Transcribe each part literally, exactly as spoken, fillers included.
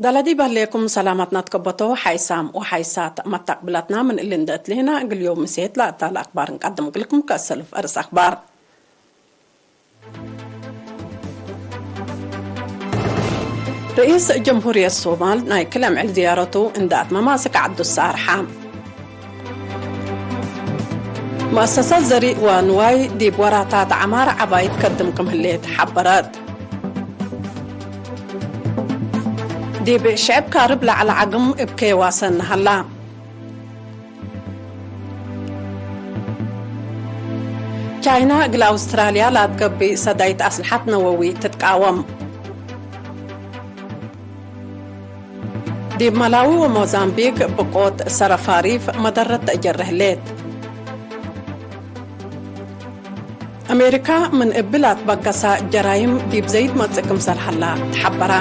ዳላ ዲብ ህሌኩም ሰላማትና ትከበቶ ሓይሳም ወሓይሳት መታቅብላትና ምን እሊ እንደ እትሌና እግል ዮም ምሴት ለአታ ለአክባር እንቀድም እግልኩም። ከእሰልፍ አርስ አክባር። ርኢስ ጀምሁርየት ሶማል ናይ ክል አምዕል ዝያረቱ እንደ አትመመ አስክ ዐዱ ሳርሐ። መአሰሰት ዘሪእ ወንዋይ ዲብ ወራታት ዐማር ዐባይ ትከድም ክም ህሌት ሐበረት። ዲብ ሽዕብ ካርብ ለዐለ ዐግም እብ ኬዋሰን ሀላ። ቻይና እግል አውስትራልያ ለአትገብእ ሰዳይት አስልሐት ነወዊ ትትቃወም። ዲብ መላዊ ወሞዛምቢክ ብቆት ሰረፋሪፍ መደረት ተአጀረ ህሌት። አሜሪካ ምን እብ ለአትበገሰ ጀራይም ዲብ ዘይድ መጽእ ክምሰል ሀላ ተሐበረ።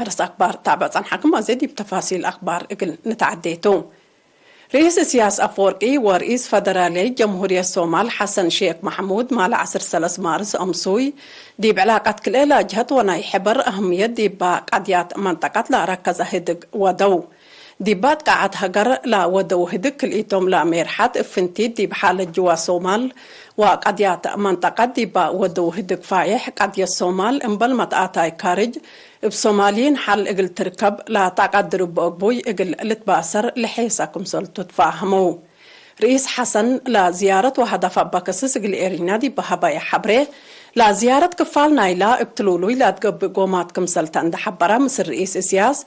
አርስ አክባር ታብዕ ጸንሐክም። አዜ ዲብ ተፋሲል አክባር እግል ንትዐዴ ቱ። ርኢስ እስያስ አፈወርቂ ወርኢስ ፈደራልያይ ጀምሁርየት ሶማል ሐሰን ሼክ መሕሙድ ማለ ዐስር ሰለስ ማርስ አምሱይ ዲብ ዕላቀት ክልኤ ላጅሀት ወናይ ሕበር አህምየት ዲባ ቀድያት መንጠቀት ለአረከዘ ህድግ ወደው። ዲባ አትቃዓት ሀገር ለወደው ህድግ ክልኢቶም ለሜርሐት እብ ፍንቲት ዲብ ሓለት ጅዋ ሶማል ወቀድያት መንጠቀት ዲባ ወደው ህድግ ፋይሕ ቀድየት ሶማል እምበል መትአታይ ካርጅ እብ ሶማልይን ሐል እግል ትርከብ ለተቀድር እቡ አግቡይ እግል ልትባሰር ለሔሰ ክምሰልቱ ትፋህመው። ርኢስ ሐሰን ለዝያረት ወሀደፍ አበ ከስስ እግል ኤሪና ዲብ ሀበየ ሐብሬ፣ ለዝያረት ክፋል ናይላ እብ ትሉሉይ ለአትገብእ ጎማት ክምሰልተ እንደ ሐበረ፣ ምስል ርኢስ እስያስ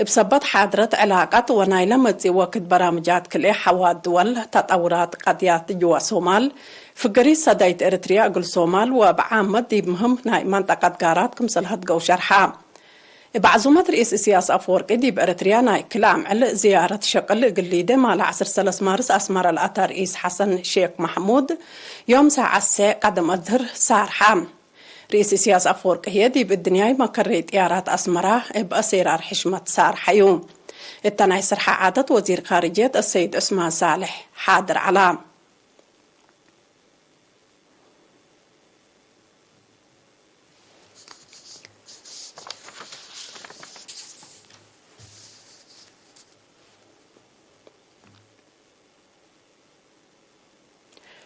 እብ ሰበት ሓድረት ዕላቀት ወናይለ መጽእ ወክድ በራምጃት ክልኤ ሐዋት ድወል፣ ተጠውራት ቀድያት ጅዋ ሶማል፣ ፍግሪት ሰዳይት ኤረትርያ እግል ሶማል ወእብ ዓመት ዲብ ምህም ናይ መንጠቀት ጋራት ክምሰል ሀድገው ሸርሐ። እብ ዐዙመት ርኢስ እስያስ አፈወርቂ ዲብ ኤረትርያ ናይ ክል አምዕል ዝያረት ሸቅል እግል ሊዴ ማለ ዐስር ሰለስ ማርስ አስመረ ለአተ ርኢስ ሐሰን ሼክ መሕሙድ፣ ዮም ሳዐት ሴዕ ቀደም አዝህር ሳርሐ። ርኢስ እስያስ አፈወርቂ ህዬ ዲብ እድንያይ መከረይ ጥያራት አስመራ እብ አሴራር ሕሽመት ሳርሐዩ። እተ ናይ ስርሐ ዓደት ወዚር ካርጅየት አሰይድ ዑስማን ሳልሕ ሓድር ዐላ።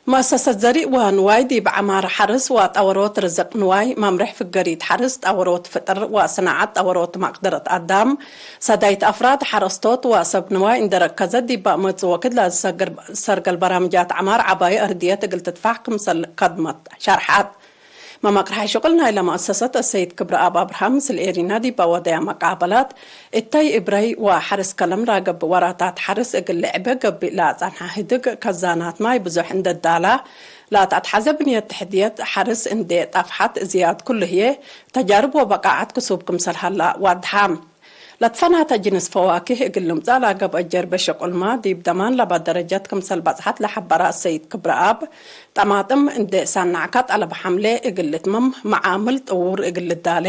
መአሰሰት ዘሪእ ወንዋይ ዲብ ዐማር ሐርስ ወጠወሮት ርዝቅ ንዋይ፣ መምርሕ ፍገሪት ሐርስ፣ ጠወሮት ፍጥር ወስናዐት፣ ጠወሮት መቅደረት አዳም፣ ሰዳይት አፍራድ ሐረስቶት ወሰብ ንዋይ እንዴ ረከዘት ዲብ መጽእ ወክድ ለሰርገል በራምጃት ዐማር ዐባይ አርድየት እግል ትትፋሕ ክምሰል ከድመት ሸርሐት። መመቅርሐይ ሽቁል ናይለ መአሰሰት አሰይድ ክብረአብ አብርሃም ምስል ኤሪና ዲብ ወደያ መቃበላት፣ እተይ እብረይ ወሐርስ ከለም ላገብእ ወራታት ሐርስ እግል ልዕቤ ገብእ ለአጸንሐ ህድግ ከዛናት ማይ ብዙሕ እንዴ ዳላ ለአትአትሐዘ ብንየት ተሕትየት ሐርስ እንዴ ጠፍሐት ዝያድ ክሉ ህዬ ተጃርብ ወበቃዐት ክሱብ ክምሰል ሀላ ዋድሐ። ለትፈናተ ጅንስ ፈዋኪህ እግል ልምጸእ ለገብአ ጀርበ ሸቁልመ ዲብ ደማን ለበ ደረጀት ክምሰል በጽሐት ለሐበረ አሰይድ ክብረአብ፣ ጠማጥም እንዴ ሳናዕከ ጠለብ ሐምሌ እግል ልትመም፣ መዓምል ጥዉር እግል ልዳሌ፣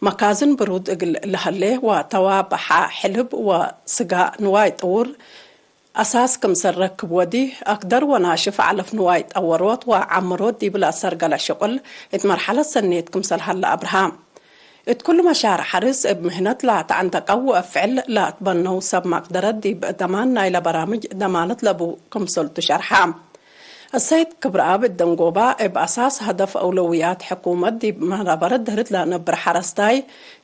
መካዝን ብሩድ እግል ለሀሌ ወተዋብሐ ሕልብ ወስጋ ንዋይ ጥዉር አሳስ ክምሰል ረክብ ወዲ፣ አክደር ወናሽፍ ዐለፍ ንዋይ ጠወሮት ወዐምሮት ዲብ ለአሰርገለ ሽቁል እት መርሐለት ሰኔት ክምሰል ሀለ አብርሃ። እት ኩሉ መሻርዕ ሐርስ እብ ምህነት ለአተዐንተቀው ወአፍዕል ለአትበነው ሰብ መቅደረት ዲብ ደማን ናይለ በራምጅ ደማነት ለቡ ክምሰልቱ ሸርሐ። አሰይድ ክብረአብ እደንጎባ እብ አሳስ ሀደፍ አውለውያት ሕኩመት ዲብ መራበረት ድህርት ለነብር ሐረስታይ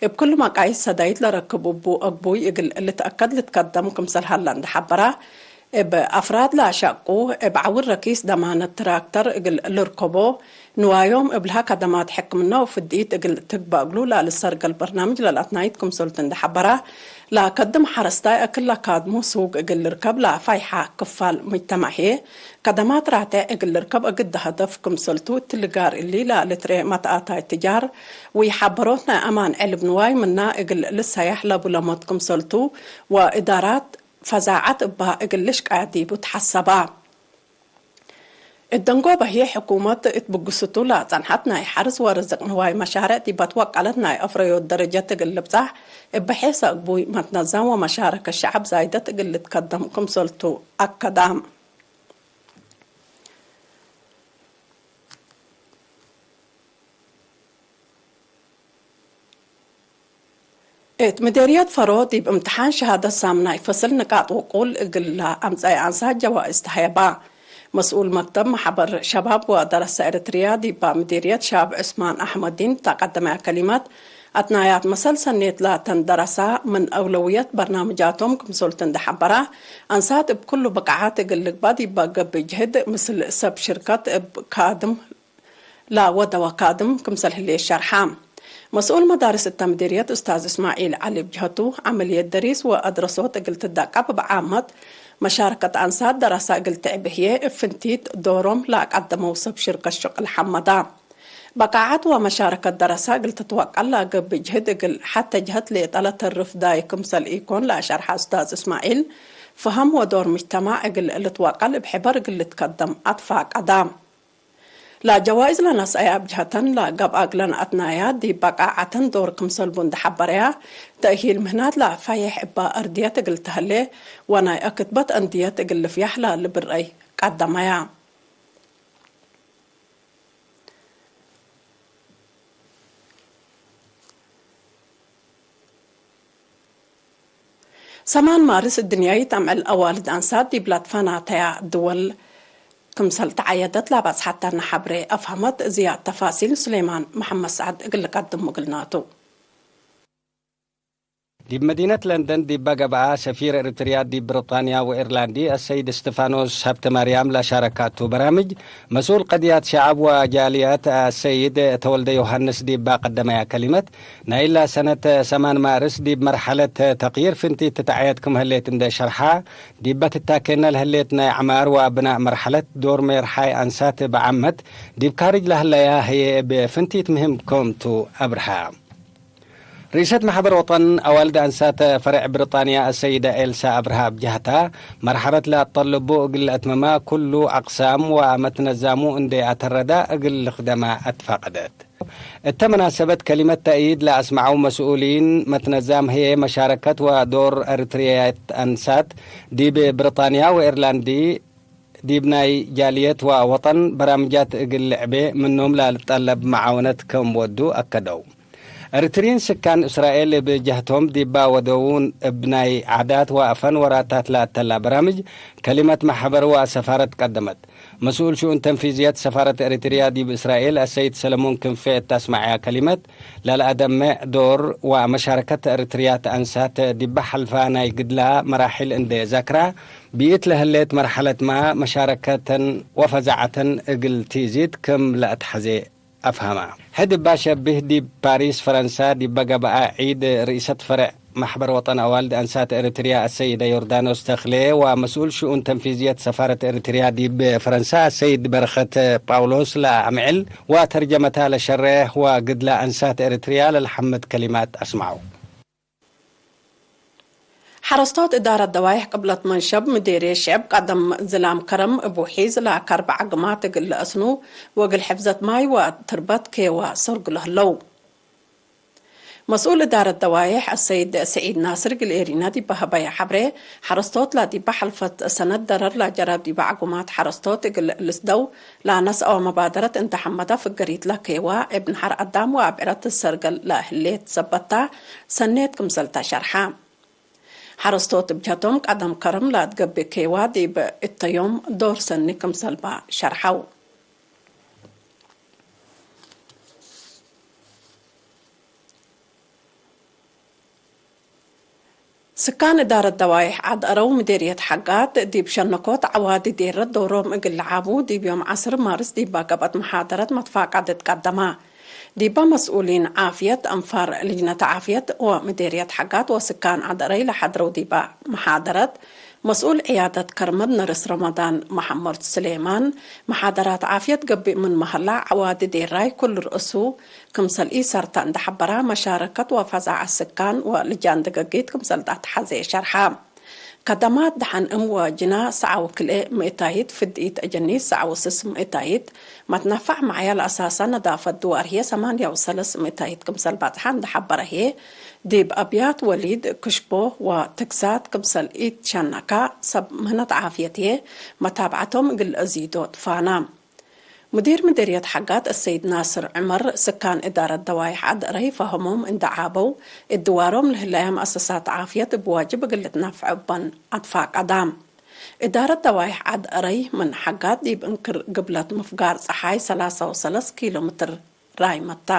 እብ ክሉ መቃይስ ሰዳይት ለረክብ እቡ አግቡይ እግል ልትአከድ ልትከደም ክምሰል ሀለ እንዴ ሐበረ፣ እብ አፍራድ ለአሸቁ እብ ዐውር ረኪስ ደማነት ትራክተር እግል ልርከቦ፣ ንዋዮም እብልሀ ከደማት ሕክምና ወፍድኢት እግል ትግበእ እግሉ ለልሰርገል በርናምጅ ለልአትናይት ክምሰልቱ እንዴ ሐበረ፣ ለከድም ሐረስታይ አክል ለካድሙ ሱግ እግል ልርከብ ለፋይሐ ክፋል ሙጅተማዕ ህዬ፣ ከደማት ራቴዕ እግል ልርከብ እግደ ሀደፍ ክምሰልቱ እትሊ ጋር እሊ ለልትርኤ መትአታይ ትጃር ወኢሐበሮት ናይ አማን ዕልብ ንዋይ ምና እግል ልሰያሕ ለቡ ለሞት ክምሰልቱ ወእዳራት ፈዛዐት እባ እግል ልሽቀያ ዲቡ ተሐሰባ። እደንጎበ ህዬ ሕኩመት እት ብግሱቱ ለአጸንሐት ናይ ሐርስ ወርዝቅ ንዋይ መሻርዕ ዲበ ትወቀለት ናይ አፍረዮት ደረጀት እግል ልብጻሕ እበ ሔሰ እግቡይ መትነዘም ወመሻረከት ሸዐብ ዛይደት እግል ልትከደም ክምሰልቱ አከዳ። እት ምዴርየት ፈሮ ዲብ እምትሓን ሸሃደት ሳምናይ ፈስል ንቃጥ ውቁል እግል ለአምጸአ አንሳት ጀዋእዝ ተሀየባ። መስኡል መክተብ መሕበር ሸባብ ወደረሰ ኤረትርያ ዲባ ምዴርየት ሸባብ ዑስማን አሕመዲን እተ ቀደመያ ከሊመት፣ አትናያት መሰል ሰኔት ላተን ደረሳ ምን አውለውየት በርናምጃቶም ክምሰልቱ እንዴ ሐበራ፣ አንሳት እብ ኩሉ ብቃዓት እግል ልግበእ ዲባ ገብእ ጅህድ፣ ምስል ሰብ ሽርከት እብ ካድም ለወደወ ካድም ክምሰል ህሌት ሸርሐ። መስኡል መዳርስ እተ ምዲርየት ኡስታዝ እስማዒል ዐሊ እብ ጀሀቱ፣ ዐመልየት ደሪስ ወአድረሶት እግል ትደቀብ እብ ዓመት፣ መሻረከት አንሳት ደረሳ እግል ትዕብ ህዬ፣ እብ ፍንቲት ዶሮም ለአቀደመው ሰብ ሽርከት ሽቅል ሐመዳ። በቃዐት ወመሻረከት ደረሳ እግል ትትወቀል ለገብእ ጅህድ እግል ሐቴ ጀሀት ሌጠ ለተርፍ ዳይ ክምሰል ኢኮን ለአሸርሐ ኡስታዝ እስማዒል፣ ፈሀም ወዶር ምጅተማዕ እግል ልትወቀል እብ ሕበር እግል ልትከደም አትፋቀዳ። ለጀዋይዝ ለነስአየ እብ ጀሀተን ለገብአ እግለን አትናያ ዲብ በቃዐተን ዶር ክምሰልቡ እንዴ ሐበረያ፣ ተእሂል ምህናት ለፋዬሕ እበ እርድየት እግል ተህሌ ወናይ አክትበት አንድየት እግል ልፍያሕ ለልብርአይ ቀደመያ። ሰማን ማርስ እድንያይት አምዕል አዋልድ አንሳት ዲብ ለትፈናተያ ድወል ክምሰል ተዓየደት ለበጽሐተነ ሐብሬ አፍሀመት። ዝያድ ተፋሲል ሱሌማን መሐመድ ሰዐድ እግል ልቀድሙ እግልናቱ። ዲብ መዲነት ለንደን ዲበ ገብአ፣ ሰፊር ኤሪትርያ ዲብ ብሪጣንያ ወኢርላንዲ አሰይድ እስቲፋኖስ ሀብተማርያም ለአሻረካቱ በራምጅ፣ መስኡል ቀድያት ሸዐብ ወጃልያት አሰይድ ተወልደ ዮሐንስ ዲብ ቀደመያ ከሊመት፣ ናይላ ሰነት ሰማን ማርስ ዲብ መርሐለት ተቅይር ፍንቲት ትትዐየት ክም ህሌት እንዴ ሸርሐ፣ ዲበ ትታኬነ ለህሌት ናይ ዐማር ወብናእ መርሐለት ዶር ሜርሓይ አንሳት እብ ዓመት ዲብ ካርጅ ለህለያ ህዬ እብ ፍንቲት ምህም ክምቱ አብርሀ። ርኢሰት መሕበር ወጠን አዋልድ አንሳት ፈሬዕ ብሪጣንያ አሰይደ ኤልሳ አብርሃ እብ ጀህታ፣ መርሐለት ለአጠልቡ እግል ለአትመማ ኩሉ አቅሳም ወመትነዛሙ እንዴ አተረዳ እግል ልክደማ አትፋቀደት። እተ መናሰበት ከሊመት ተእይድ ለአስመዐው መስኡሊን መትነዛም ህዬ፣ መሻረከት ወዶር ኤሪትርያት አንሳት ዲብ ብሪጣንያ ወኤርላንዲ ዲብ ናይ ጃልየት ወወጠን በራምጃት እግል ልዕቤ ምኖም ለልጠለብ መዓወነት ክም ወዱ አከደው። ኤሪትርዪን ስካን እስራኤል እብ ጀህቶም ዲባ ወደዉ እብ ናይ ዓዳት ወአፈን ወራታት ለአተላ በራምጅ ከሊመት መሕበር ወሰፋረት ቀደመት። መስኡል ሽኡን ተንፊዝየት ሰፋረት ኤሪትርያ ዲብ እስራኤል አሰይድ ሰለሞን ክንፌ እት አስመዐያ ከሊመት፣ ለለአደምዕ ዶር ወመሻረከት ኤሪትርያት አንሳት ዲባ ሐልፋ ናይ ግድላ መራሒል እንዴ ዘክራ፣ ብኢት ለህሌት መርሐለትመ መሻረከተን ወፈዛዐተን እግል ቲዚድ ክም ለአትሐዜ አፍሀማ። ሕድ እባ ሸብህ ዲብ ፓሪስ ፈረንሳ ዲበ ገብአ ዒድ ርኢሰት ፈሬዕ መሕበር ወጠን አዋልድ አንሳት ኤሪትርያ አሰይደ ዮርዳኖስ ተክሌ ወመስኡል ሽኡን ተንፊዝየት ሰፋረት ኤሪትርያ ዲብ ፈረንሳ አሰይድ በረኸት ጳውሎስ ለአምዕል ወተርጀመታ ለሸሬሕ ወግድለ አንሳት ኤሪትርያ ለልሐምድ ከሊማት አስመዐው። ሐረስቶት እዳረት ደዋይሕ ቅብለት መንሸብ ምዴርየት ሽዕብ ቀደም ዝላም ከረም እቡ ሒዝ ለከርብ ዐግማት እግል ለአስኑ ወእግል ሕፍዘት ማይ ወትርበት ኬዋ ሰርጉ ለህለው። መስኡል እዳረት ደዋይሕ አሰይድ ሰዒድ ናስር እግል ኤሪና ዲበ ሀበየ ሐብሬ፣ ሐረስቶት ለዲበ ሐልፈት ሰነት ደረር ለጀረብ ዲበ ዐግማት ሐረስቶት እግል ልስደው ለነስአወ መባደረት እንተ ሐመደ ፍገሪት ለኬዋ እብ ነሐር አዳም ወአብዕረት ትሰርገል ለህሌት ሰበታ ሰኔት ክምሰልታ ሸርሐ። ሐረስቶት እብ ጀቶም ቀደም ከረም ለአትገብእ ኬዋ ዲብ እተ ዮም ዶር ሰኒ ክምሰልባ ሸርሐው። ስካን እዳረት ደዋይሕ ዐድ አረው ምዴርየት ሐጋት፣ ዲብ ሸነኮት ዐዋዲ ዴረት ዶሮም እግል ለዓቡ፣ ዲብ ዮም ዐስር ማርስ ዲባ ገብአት መሓደረት መትፋቀድት ቀደማ። ዲባ መስኡሊን ዓፍየት፣ አንፋር ልጅነት ዓፍየት ወምዴርየት ሐጋት ወስካን ዐድ አረይ ለሐድረው ዲባ መሓደረት፣ መስኡል ዕያደት ከርመድ ነርስ ረመዳን መሐመድ ስሌማን፣ መሓደራት ዓፍየት ገብእ ምንመ ሀላ፣ ዐዋዲ ዴራይ ኩሉ ርእሱ ክምሰል ኢሰርተ እንዴ ሐበራ፣ መሻረከት ወፈዛዐት ስካን ወልጃን ደገጊት ክምሰል ለአትሐዜ ሸርሐ። ከደማት ደሐን እም ወጅና ሰዐው ክልኤ ምእታይት፣ ፍድኢት አጀኒት ሰዐው ስስ ምእታይት፣ መትነፋዕ መዕያል አሳሰ ነዳፈት ድዋር ህዬ ሰማንያ ወሰለስ ምእታይት ክምሰል በጽሐ እንዴ ሐበረ ህዬ፣ ዲብ አብያት ወሊድ፣ ክሽቦ ወትግሳት ክምሰል ኢትሸነካ፣ ሰብ ምህነት ዓፍየት ህዬ መታብዐቶም እግል አዚዶ ትፋና። ሙዲር ምዲርየት ሐጋት አሰይድ ናስር ዑመር፣ ስካን እዳረት ደዋይሕ ዐድ-እረይ ፈሀሞም እንዴ ዐበው፣ እት ድዋሮም ለህለያ መአሰሳት ዓፍየት እብ ዋጅብ እግል ልትነፍዖ እበን አትፋቀዳ። እዳረት ደዋይሕ ዐድ-እረይ ምን ሐጋት ዲብ እንክር ግብለት ምፍጋር ጸሓይ ሰላሳ ወሰለስ ኪሎ ምትር ራይመታ።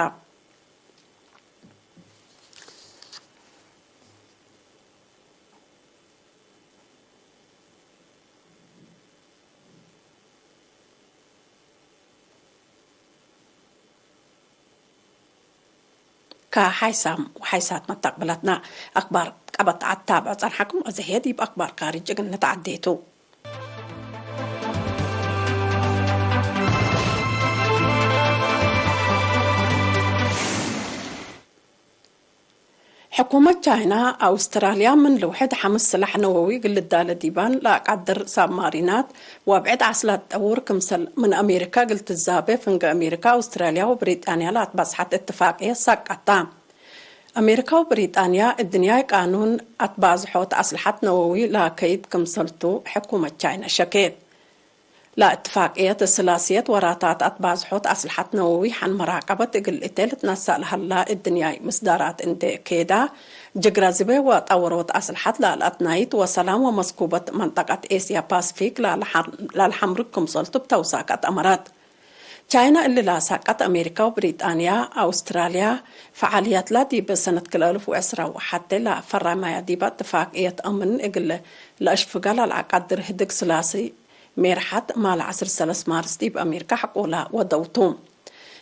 ከሓይሳም ወሓይሳት መተቅብለትና አክባር ቀበት አትታብዑ ጸንሐኩም። አዜ ህዬ ዲብ አክባር ካርጅ እግል ንትዐዴ ቱ። ሕኩመት ቻይና፣ አውስትራልያ ምን ልውሕድ ሐምስ ስላሕ ነወዊ እግል ልዳለ ዲባን ለአቃድር ሳብማሪናት ወአብዕድ ዐስላት ጠውር ክምሰል ምን አሜሪካ እግል ትዛቤ፣ ፍንጌ አሜሪካ፣ አውስትራልያ ወብሪጣንያ ለአትባጽሐት እትፋቅየት ሳቀታ። አሜሪካ ወብሪጣንያ፣ እድንያይ ቃኑን አትባዝሖት አስልሐት ነወዊ ለአከይድ ክምሰልቱ ሕኩመት ቻይና ሸኬት። ለእትፋቅየት ስላስየት ወራታት አትባዝሖት አስልሐት ነወዊ ሐን መራቀበት እግል እቴ ልትነሰእ ለሀላ እድንያይ ምስዳራት እንዴ ኬዳ፣ ጅግረ ዝቤ ወጠወሮት አስልሐት ለአልአትናይት ወሰላም ወመስኩበት መንጠቀት ኤስያ ፓስፊክ ለአልሐምርግ ክምሰልቱ እብ ተውሳክ አትአመረት። ቻይና እሊ ለአሳቀት አሜሪካ ወብሪጣንያ፣ አውስትራልያ፣ ፈዓልያትላ ዲብ ሰነት ክልኤ አልፍ ወዕስራ ወሐቴ ለፈረመያ ዲበ እትፋቅየት አምን እግል ለአሽፍገ ለለአቃድር ህድግ ስላሲ ሜርሐት ማል ዐስር ሰለስ ማርስ ዲብ አሜሪካ ሐቆላ ወደውቱ።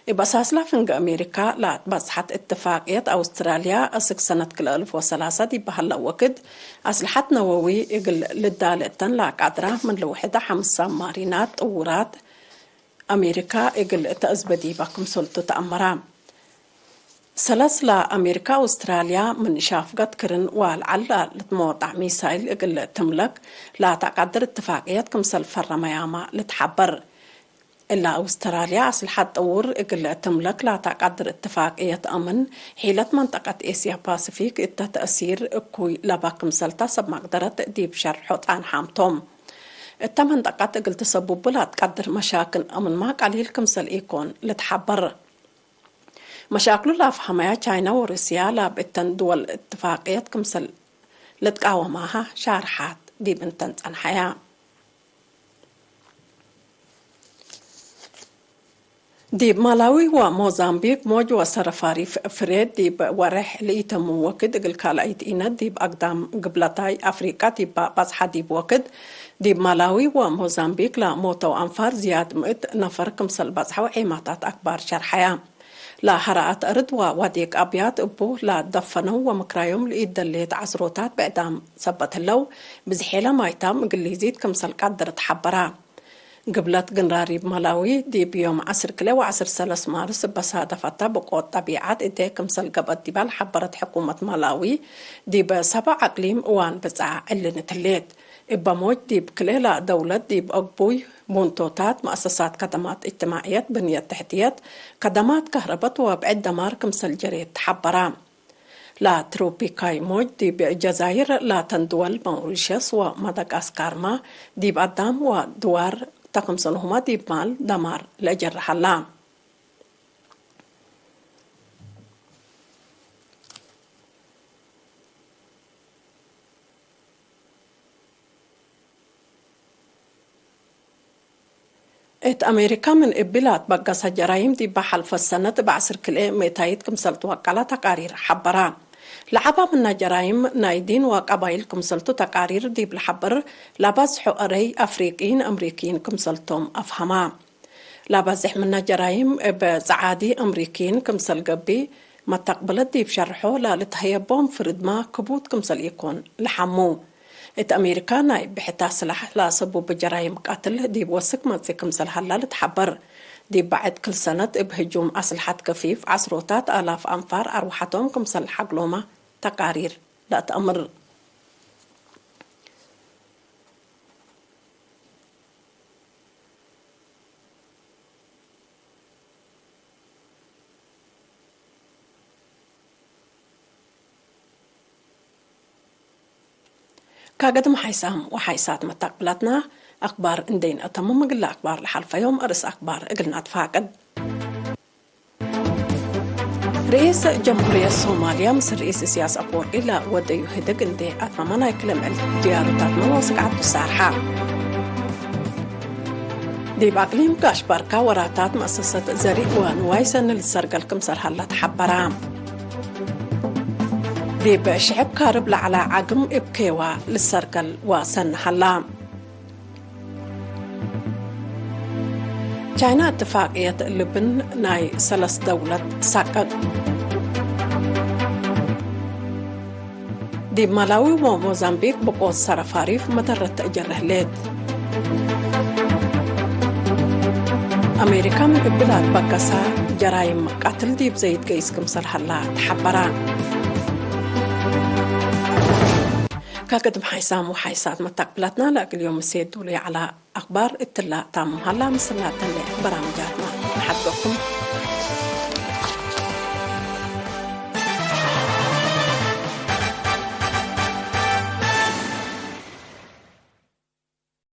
እብ አሳስላ ፍንጌ አሜሪካ ለአትበጽሐት እትፋቅየት አውስትራልያ፣ አስክ ሰነት ክልኤ አልፍ ወሰላሳ ዲብ ሀለ ወክድ አስልሐት ነወዊ እግል ልዳለ እተን ለአቃድራ ምን ልውሕደ ሐምስ ሳብማሪናት ጥውራት አሜሪካ እግል ተአዝበ ዲበ ክምሰልቱ ተአመረ። ሰለስ ለአሜሪካ አውስትራልያ ምን ሻፍገት ክርን ወአልዐል ለልትሞጣዕ ሚሳይል እግል ትምለክ ለተአቃድር እትፋቅየት ክምሰል ፈረመያመ ልትሐበር። እለ አውስትራልያ አስልሐት ጥውር እግል ትምለክ ለተአቃድር እትፋቅየት አምን፣ ሒለት መንጠቀት ኤስያ ፓሲፊክ እተ ተእሲር እኩይ ለበ ክምሰልታ ሰብ መቅደረት ዲብ ሸርሖ ጸንሐም ቶም። እተ መንጠቀት እግል ትሰቡቡ ለትቀድር መሻክል አምንመ ቀሊል ክምሰል ኢኮን ልትሐበር። መሻክሉ ለአፍሀመያ ቻይና ወሩስያ ላብ እተን ድወል እትፋቅየት ክምሰል ልትቃወማሀ ሻርሓት ዲብ እንተን ጸንሐያ። ዲብ ማላዊ ወሞዛምቢክ ሞጅ ወሰረፋሪፍ ፍሬ ዲብ ወሬሕ ለኢተሙ ወክድ እግል ካልኣይት ኢነት ዲብ አግዳም ግብለታይ አፍሪቃ ዲብ በጽሐ ዲብ ወክድ ዲብ ማላዊ ወሞዛምቢክ ለሞተው አንፋር ዝያድ ምእት ነፈር ክምሰል በጽሐው ዔማታት አክባር ሸርሐያ። ለሐራአት አርድ ወዋዴቅ አብያት እቡ ለደፈነው ወምክራዮም ለኢደሌት ዐስሮታት ብዕዳም ሰበት ህለው፣ ብዝሔለ ማይታም እግል ሊዚድ ክምሰል ቀድር ተሐበራ። ግብለት ግንራሪብ ማላዊ ዲብ ዮም ዐስር ክልኤ ወዐስር ሰለስ ማርስ እበ ሳደፈተ ብቆት ጠቢዐት እዴ ክምሰል ገብአት ዲበ ለሐበረት ሕኩመት ማላዊ፣ ዲብ ሰበዕ አቅሊም እዋን ብጽዓ ዕልንት ህሌት። እበ ሞጅ ዲብ ክልኤ ለደውለት ዲብ አግቡይ ቡንቶታት፣ መአሰሳት ከደማት እጅትማዕየት፣ ብንየት ተሕትየት፣ ከደማት ከህረበት ወብዕድ ደማር ክምሰል ጀሬት ተሐበራ። ለትሮፒካይ ሞጅ ዲብ ጀዛይር ላተን ድወል ማውሪሸስ ወማዳጋስካርመ ዲብ አዳም ወድዋር ተክምሰልሁመ ዲብ ማል ደማር ለጀረ ሀላ። እት አሜሪካ ምን እቢ ለአትበገሰ ጀራይም ዲበ ሐልፈት ሰነት እብ ዐስር ክልኤ ምእታይት ክምሰል ትወቀለ ተቃሪር ሐበራ። ለዐበ ምነ ጀራይም ናይ ዲን ወቀባይል ክምሰልቱ ተቃሪር ዲብ ለሐብር፣ ለበዝሑ እረይ አፍሪቅይን አምሪክይን ክምሰልቶም አፍሀማ። ለበዝሕ ምነ ጀራይም እብ ጸዓዲ አምሪክይን ክምሰል ገብእ፣ መተቅብለት ዲብ ሸርሖ ለልትሀየቦም ፍርድመ ክቡድ ክምሰል ኢኮን ለሐሙ። እት አሜሪካ ናይ ብሕታ ስላሕ ለአሰቡብ ጀራይም ቀትል ዲብ ወስክ መጽእ ክምሰል ሀላ ልትሐበር። ዲብ በዕድ ክል ሰነት እብ ህጁም አስልሐት ከፊፍ ዐስሮታት አላፍ አንፋር አርወሐቶም ክምሰል ሐግሎመ ተቃሪር ለአትአምር። ካገድም ሓይሳም ወሓይሳት መታቅብላትና፣ አክባር እንዴ ነአተምም፣ እግለ አክባር ለሐልፈዮም አርእስ አክባር እግል ነአትፋቅድ። ርኢስ ጀምሁርየት ሶማልያ ምስል ርኢስ እስያስ አፍወርቂ ለወደዩ ህድግ እንዴ አትመመ፣ ናይ ክለ ምዕል ድያሮታትመ ወስግዓት ትሳርሐ። ዲብ አቅሊም ጋሽ ባርካ ወራታት መአሰሰት ዘሪእ ወንዋይ ሰኒ ልትሰርገል ክምሰል ሀላ ተሐበረ። ዲብ ሽዕብ ካርብ ለዐለ ዐግም እብ ኬዋ ልትሰርገል ወሰኒ ሀላ። ቻይና እትፋቅየት ልብን ናይ ሰለስ ደውለት ሳቅጥ። ዲብ ማላዊ ወሞዛምቢክ ብቆት ሰረፋሪፍ መደረት ተአጀረ ህሌት። አሜሪካ ምን እብላት በከሳ ጀራይም ቃትል ዲብ ዘይት ገይስ ክምሰል ሀላ ተሐበረ። ከቅድም ሓይሳም ወሓይሳት መታቅብላትና ለእግል ዮም እሴት ዱሉይ ዐላ አክባር እትላ ታምም ሀላ። ምስላ ተሌ በራምጃት